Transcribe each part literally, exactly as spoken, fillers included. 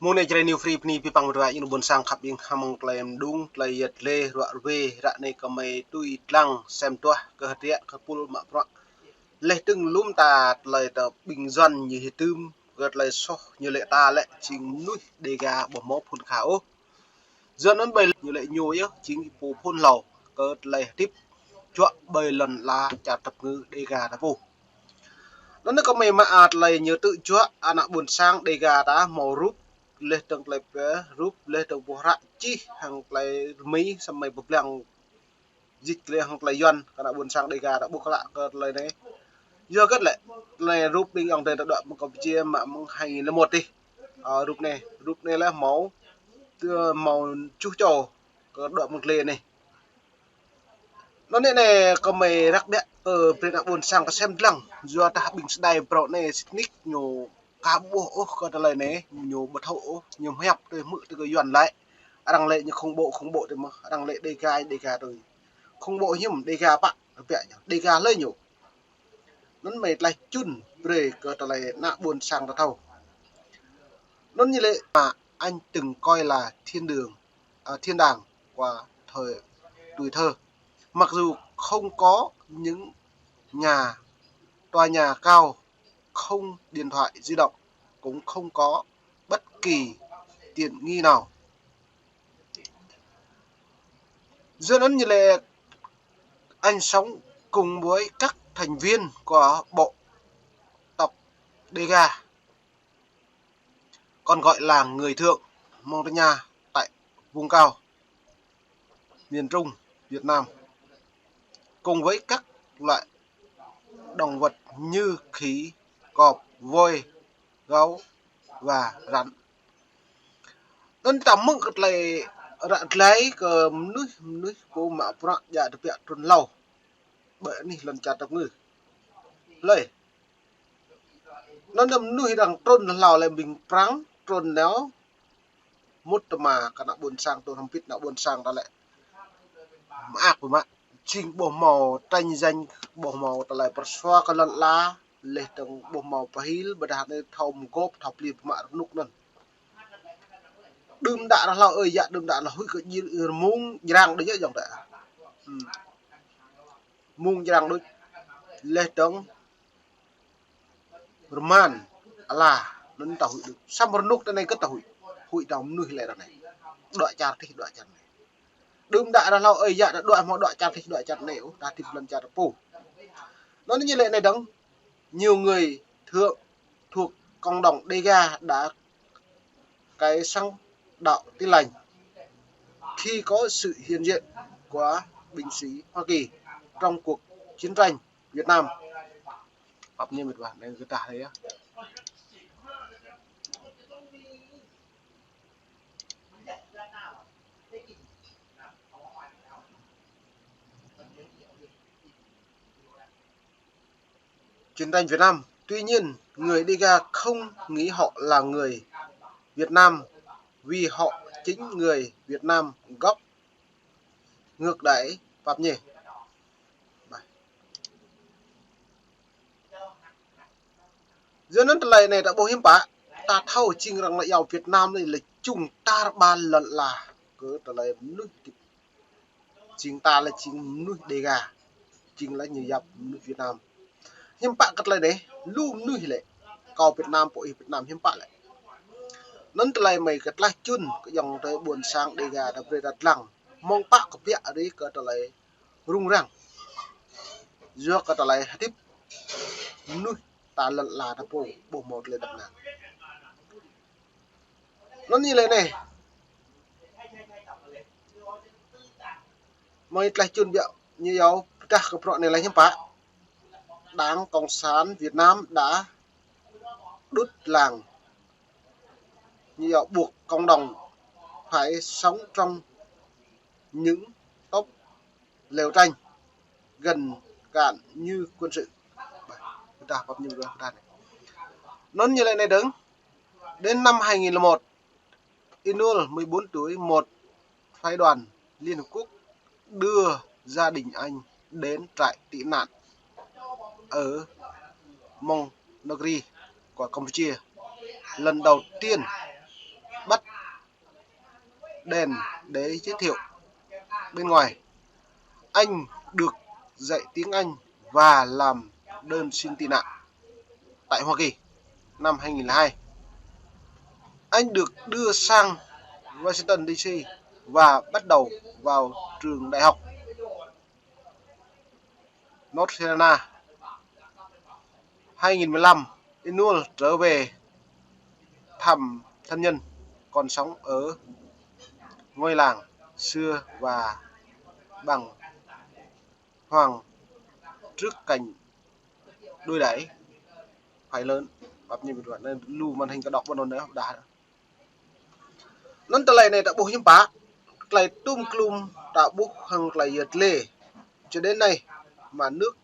Mơ̆ng anai Jrai New Free bơni abih bang mơdră, ih nao ƀôn sang khăp ƀing hăng mơ̆ng tơlơi mơđung, tơlơi yet lĕ, ruă rơwe, ră anai kơmơi tui lăng sem tuah kơ hơdră, kơ pul mă bruă. Laih dơ̆ng lŏm ta tơlơi ta ƀing Yuan ñu hơdôm, kơ tơlơi soh ñu lĕ ta lĕ jing mơnuih Đêga ƀu hmâo phŭn kha ôh. Yuan anŭn ƀơi ñu lĕ ñu yơh jing pô phŭn hlâo kơ tơlơi hơdip juă ƀơi lŏn ala čar tơpơngư Đêga ta pô. Anŭn kơmơi mă a tơlơi ñu tŭ juă ană ƀôn sang Đêga ta hmâo rup, laih dơ̆ng tơlơi pĕ rup, laih dơ̆ng boh hră čih hăng tơlơi rơmĭ samơ̆ pơblang jĭt tơlơi hăng tơlơi Yuan kơ ană ƀôn sang Đêga ta ƀuh klă kơ tơlơi anai. Yua kơ lĕ tơlơi rup ƀing ayŏng adơi ta đuaĭ mơ̆ng Campuchia mă mơ̆ng hai nghìn lẻ một dih. Ơ, rup anai, rup anai lĕ hmâo, tơ hmâo čuh čô kơ đuaĭ mơ̆ng tơlơi anai. Anŭn anai, anai kơmơi răk biă kơ brơi ană ƀôn sang ta sem lăng, yua dah ƀing sơdai phrâo anai sĭt nik ñu ka ƀuh ôh kơ tơlơi anai, ñu ƀu thâo ôh, ñu hiăp tui hmư̆ tui kơ Yuan lĕ. Arăng lĕ ñu khủng bố, khủng bố tui mơ̆, arăng lĕ Đêga, Đêga tui. Khủng bố hiư̆m Đêga pă, biă ñu, Đêga hlơi ñu. Anŭn mơi tlaih čun brơi kơ tơlơi ană ƀôn sang ta thâo. Anŭn ñu lĕ mà anh từng coi là thiên đường, à, thiên đàng qua thời, tuổi thơ. Mặc dù không có những nhà, tòa nhà cao, không điện thoại di động, cũng không có bất kỳ tiện nghi nào. Yuan anŭn ñu lĕ anh sống cùng với các thành viên của bộ tộc Đêga, còn gọi là người Thượng, Montagnard tại vùng cao, miền Trung, Việt Nam, cùng với các loại động vật như khỉ, cọp, voi, gấu và rắn. Anŭn ta mơ̆ng kơ tơlơi ră glai kơ mơnuih, mơnuih pô mă bruă djă tơbiă trŭn hlâo ƀơi anih lŏn čar tơpơngư. Hlơi. Anŭn mơnuih arăng trŭn hlâo lĕ ƀing Prăng trŭn nao mŭt tơma kơ ană ƀôn sang, tŭ hrŏm hơbĭt ană ƀôn sang ta lĕ mơak pơmă. Jing ƀu hmâo tranh giành, ƀu hmâo tơlơi pơrsua kơ lŏn ala, laih dơ̆ng ƀu hmâo pơhil, ƀôdah anai thâo mơgop, thâo pơlir pơmă rơnŭk anŭn. Đưm đă rơhlâo ơi yă, đưm đă rơhlâo huĭ kơ jir ư mơ̆ng jrang đôč yơh ayŏng adơi. Hmm. Mơ̆ng jrang đôč. Laih dơ̆ng rơman ala anŭn ta huĭ đôč. Samơ̆ rơnŭk ta anai kơ ta huĭ. Huĭ ta mơnuih lĕ ră anai. Đuaĭ čar dih, đuaĭ čar anai. Đưm đă rơhlâo ơi yă, đuaĭ hmâo đuaĭ čar dih, đuaĭ čar anai ôh, ta hơdip lŏn čar ta pô. Anŭn ñu lĕ anai dơ̆ng, nhiều người Thượng thuộc cộng đồng Đêga đã cai sẵn đạo Tin Lành khi có sự hiện diện của binh sĩ Hoa Kỳ trong cuộc chiến tranh Việt Nam. Pap ñu mĭt wa, anai kơ tah anai yơh. Chiến tranh Việt Nam. Tuy nhiên, người Đêga không nghĩ họ là người Việt Nam vì họ chính người Việt Nam gốc, ngược đãi Pap ñu. Yua anŭn tơlơi anai ta ƀuh hiư̆m pă, ta thâo jing arăng lĕ yua Việt Nam anai lĕ čung tar ƀar lŏn ala kơ tơlơi mơnuih hơdip. Jing ta lĕ jing mơnuih Đêga, jing lĕ ñu yap mơnuih Việt Nam. Hiư̆m pă kơ tơlơi anai, lu mơnuih lĕ, kâo Việt Nam, pô ih Việt Nam, hiư̆m pă lĕ. Anŭn tơlơi mơi kơ tlaih čun kơ ayŏng adơi ƀôn sang Đêga ta brơi ta lăng. Mơ̆ng pă kơ biă ri kơ tơlơi rŭng răng. Yua kơ tơlơi hơdip mơnuih ta lŏn ala ta pô ƀu hmâo tơlơi đăp năng. Anŭn ñu lĕ anai. Mơi tlaih čun biă ñu yua pơdah kơ bruă anai lĕ hiư̆m pă. Đảng Cộng sản Việt Nam đã đút lăng, ñu yua buộc cộng đồng phải sống trong những túp lều tranh gần cạn như quân sự. Pơdah Pap ñu ƀuh pơdah anai. Anŭn ñu lĕ anai dơ̆ng. Đến năm hai nghìn lẻ một, Inul, mười bốn tuổi, một phái đoàn Liên Hợp Quốc đưa gia đình anh đến trại tị nạn ở Mononakiri của Campuchia. Lần đầu tiên đèn để giới thiệu bên ngoài. Anh được dạy tiếng Anh và làm đơn xin tị nạn tại Hoa Kỳ năm hai nghìn lẻ hai. Anh được đưa sang Washington D C và bắt đầu vào trường đại học North Carolina. Hai nghìn mười lăm, Emanuel trở về thăm thân nhân còn sống ở ngôi làng xưa và bàng hoàng trước cảnh đuổi đày phải lớn. Bập ñu ƀu đuaĭ, lu màn hình kơ đŏk ƀơi anŭn đah. Anŭn tơlơi anai ta ƀuh hiư̆m pă, tơlơi tum klum ta ƀuh hăng tơlơi yơh lĕ. Cho đến nay mà nước,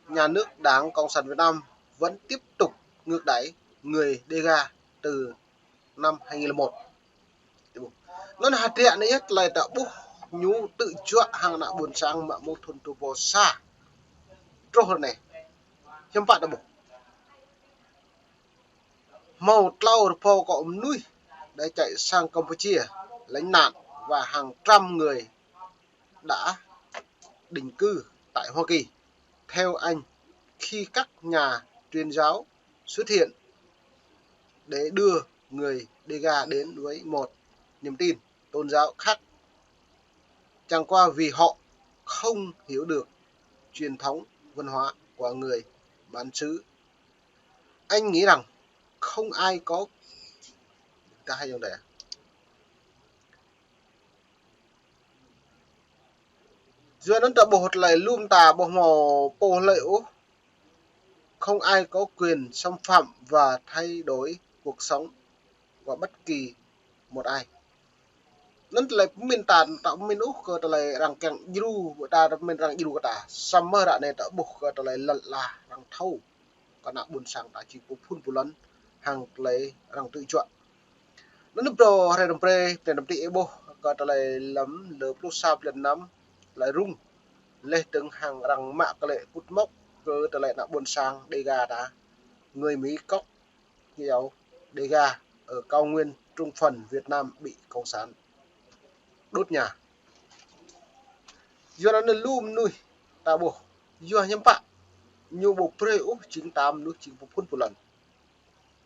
nhà nước Đảng Cộng sản Việt Nam vẫn tiếp tục ngược đãi người Đêga từ năm hai nghìn lẻ một. Anŭn hơdră anai yơh tơlơi ta ƀuh ñu tơjuă hăng ană ƀôn sang mă mơ̆ng thun dua rơbâo sa truh anai. Hiư̆m pă ta ƀuh. Hmâo tlâo rơbâo akŏ mơnuih đã chạy sang Campuchia lánh nạn và hàng trăm người đã định cư tại Hoa Kỳ. Theo anh, khi các nhà truyền giáo xuất hiện để đưa người Đêga đến với một niềm tin tôn giáo khác, chẳng qua vì họ không hiểu được truyền thống văn hóa của người bản xứ. Anh nghĩ rằng không ai có, ta hay dùng đây à? Yua anŭn ta ƀuh tơlơi lŏm ta ƀuh hmâo pô hlơi ôh. Không ai có quyền xâm phạm và thay đổi cuộc sống của bất kỳ một ai. Anŭn tơlơi pơmĭn ta, ta pơmĭn ôh kơ tơlơi arăng kiăng djru, ta pơmĭn arăng djru kơ ta. Samơ̆ ră anai ta ƀuh kơ tơlơi lăl la arăng thâo kơ ană ƀôn sang ta či pơphun pơlŏn hăng tơlơi arăng tơjuă. Anŭn brơi hrơi năm brơi, tơlơi năm tĭ ih ƀuh kơ tơlơi lăm lơ pluh sa blan năm, tơlơi rŭng. Leh tơ̆ng hăng arăng mă kơ lĕ kŭt mŏk kơ tơlơi ană ƀôn sang Đêga ta. Người Mỹ gốc Dao Đêga ở cao nguyên Trung Phần Việt Nam bị Cộng sản đốt nhà. Yua anŭn lu mơnuih ta ƀuh, yua hiư̆m pă ñu ƀu brơi ôh jing tam mơnuih jing pơphun pơlŏn.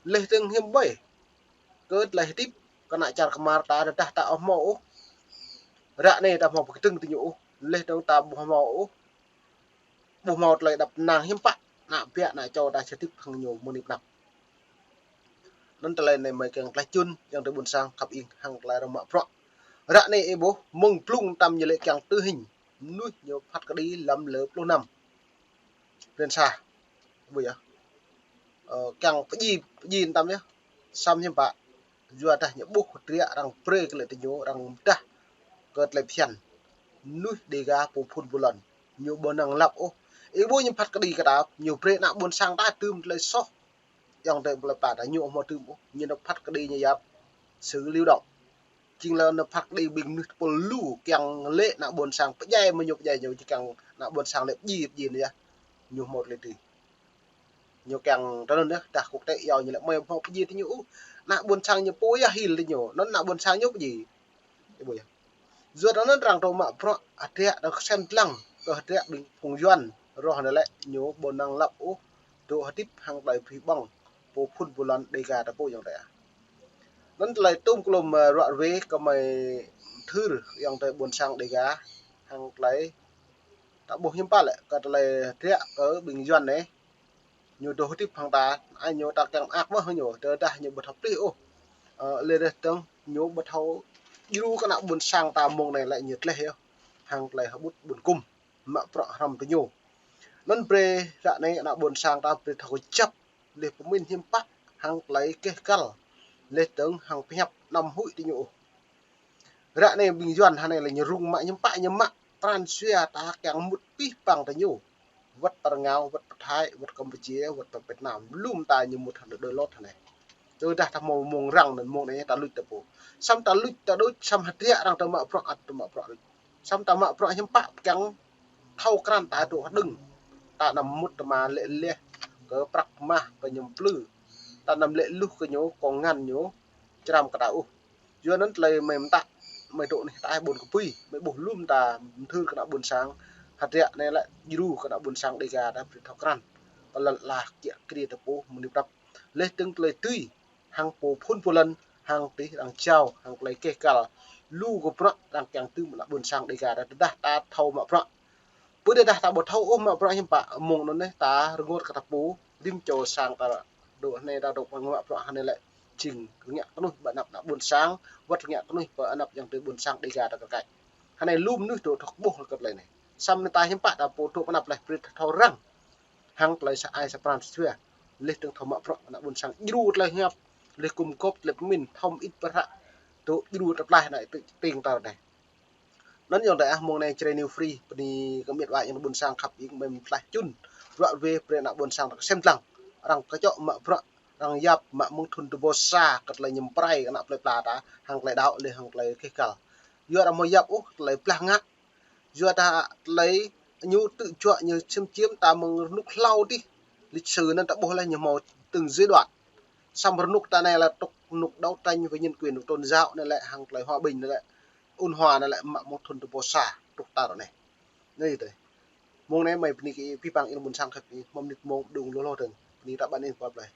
Leh tơ̆ng hiư̆m ƀơi kơ tơlơi hơdip kơ ană čar kơmar ta, tơdah ta ƀu hmâo ôh. Ră anai ta hmâo pơkơdơ̆ng tơ ñu ôh. Leh tơ̆ng ta ƀu hmâo ôh, ƀu hmâo tơlơi đăp năng hiư̆m pă ană ƀiă ană čô ta či hơdip hăng ñu mơ̆ng anai pơ anăp. Anŭn tơlơi anai mơi kiăng tơlơi čun, kiăng tơlơi ƀôn sang khăp ing hăng tơlơi arăng mă bruă. Ră anai ih ƀuh mơ̆ng blung tam ñu lĕ kiăng tơ hing mơnuih ñu phat kơđi lăm lơ pluh năm. Blan sa. Ƀuh yơh. Ơ, kiăng pơdjai, pơdjai tam yơh. Samơ̆ hiư̆m pă. Yua dah ñu ƀuh hơdră arăng brơi kơ lĕ tơ ñu, arăng mơdah kơ tơlơi phiăn. Mơnuih Đêga pơphun pơlŏn. Ñu ƀu năng lăp ôh. Ih ƀuh ñu phat kơđi kơ ta, ñu brơi ană ƀôn sang ta tơm tơlơi soh. Yua tơlơi pơlăp ta ñu hmâo tơm ôh, ñu nao phat kơđi ñu yap. Sự lưu động. Jing lơ nao phat kơđi ƀing mơnuih tơpul lu kiăng lĕ ană ƀôn sang pơdjai mơ̆ ñu pơdjai ñu či kiăng ană ƀôn sang lĕ pơdjai pơdjai anai yơh. Ñu hmâo tơlơi tui. Ñu kiăng tơ anŭn yơh, dah kŭk tĕ yua ñu lĕ mơi hmâo pơdjai tơ ñu ôh. Ană ƀôn sang ñu pô yơh hil tơ ñu, anŭn ană ƀôn sang ñu pơdjai. Ih ƀuh yơh. Yua anŭn arăng tơ̆ mă bruă hơdră arăng sem dlăng kơ hơdră ƀing phung Yuan rŏh anai lĕ ñu ƀu năng lăp ôh, dŏ hơdip hăng tơlơi pơhĭ ƀơ̆ng pơphun pơlŏn Đêga ta pô yơh tĕ. Anŭn tơlơi tum klum, ơ, ruă rơwe kơ mơi thưr yơh tơlơi ƀôn sang Đêga hăng tơlơi ta ƀuh hiư̆m pă lĕ kơ tơlơi hơdră kơ ƀing Yuan anai. Ñu dŏ hơdip hăng ta, ai ñu ta kiăng mơak mơ̆ hăng ñu, tơdah ñu ƀu thâo plih ôh. Ơ, leh tơ̆ng ñu ƀu thâo djru kơ ană ƀôn sang ta mơ̆ng anai lĕ ñu tleh yơh. Hăng tơlơi hơbŭt ƀun kŭm, mă bruă hrăm tơ ñu. Anŭn brơi ră anai ană ƀôn sang ta brơi thâo kơjăp, leh pơmĭn hiư̆m pă, hăng tơlơi keh kăl, leh tơ̆ng hăng pơhiăp anăm huĭ tơ ñu ôh. Ră anai ƀing Yuan hơnai lĕ ñu rŭng mă hiư̆m pă ñu mă pran jua ta kiăng mŭt pih pang tơ ñu. Wơ̆t pơ rơngiao, wơ̆t pơ Thái, wơ̆t Campuchia, wơ̆t pơ Việt Nam. Lŏm ta ñu mŭt hơnai đơi lŏt hơnai. Tơdah ta hmâo mơ̆ng arăng anŭn mơ̆ng anai ta luč ta pô. Samơ̆ ta luč ta đôč, samơ̆ hơdră arăng tơ̆ mă bruă ăt tơ̆ mă bruă đôč. Samơ̆ ta mă bruă hiư̆m pă kiăng thâo krăn ta dŏ hơđơ̆ng. Ta anăm mŭt tơma lĕ leh kơ prăk mah kơ ñu plư. Ta anăm lĕ luh kơ ñu kông ngăn ñu čram kơ ta ôh. Yua anŭn tơlơi mơi mơtă, mơi dŏ anih ta ƀôn kơpui, mơi ƀuh lŏm ta mơthưr kơ ană ƀôn sang, hơdră anai lĕ djru kơ ană ƀôn sang Đêga ta brơi thâo krăn. Kơ lŏn ala kiă kriê ta pô mơnuih prăp. Laih dơ̆ng tơlơi tui, hăng pô phŭn pô lŏn, hăng tih arăng jao, hăng tơlơi keh kăl. Lu kơ bruă arăng kiăng tŭ mă ană ƀôn sang Đêga ta, tơdah ta thâo mă bruă. Pơ tơdah ta ƀu thâo ôh mă bruă hiư̆m pă, mơ̆ng anŭn anai ta rơngot kơ ta pô, rĭm čô sang ta dŏ anai ta dŏ pơ mă bruă hơnai lĕ jing rơngiă kơnuih ƀơi anăp ană ƀôn sang, wơ̆t rơngiă kơnuih ƀơi anăp ayŏng adơi ƀôn sang Đêga ta kơ kaĭ. Hơnai lu mơnuih dŏ thâo ƀuh kơ tơlơi anai. Samơ̆ anai ta hiư̆m pă ta pô dŏ pơ anăp laih brơi thâo răng. Hăng tơlơi sa ai sa pran sa jua. Laih dơ̆ng thâo mă bruă ană ƀôn sang djru tơlơi hiăp. Laih gum gôp tơlơi pơmĭn thâo mơit pơhră. Dŏ djru tơlơi pơklaih ană tơ̆ tơ̆ng ta anai. Anŭn yơh dai ah mơ̆ng anai Jrai New Free, bơni kơ met wa ayŏng ƀôn sang khăp ing mơi mơklaih čun. Bruă wê brơi ană ƀôn sang ta kơsem dlăng. Arăng kơčŏ mă bruă, arăng yap mă mơ̆ng thŭn dua ƀâo sa kơ tơlơi ñăm prai kơ ană plơi pla ta, hăng tơlơi đaŏ laih hăng tơlơi keh kăl. Yua arăng mơ̆ yap ôh tơlơi blah ngă. Yua ta tơlơi ñu tŭ juă ñu čiêm čiêm ta mơ̆ng rơnŭk hlâo dih. Lịch sử anŭn ta ƀuh laih ñu hmâo từng giai đoạn. Samơ̆ rơnŭk ta anai lĕ truh rơnŭk đấu tranh về nhân quyền, rơnŭk tôn giáo anai lĕ hăng tơlơi hòa bình anai lĕ. Ôn hòa anai lĕ mă mơ̆ng thŭn dua ƀâo sa truh ta ră anai. Anai tơ̆. Mơ̆ng anai mơi bơni kơ ih pơpă ih ƀôn sang khăp ih, mơ̆ng mơnit mơ̆ng đung lu lu dơ̆ng. Bơni ta ƀan ih pơplai.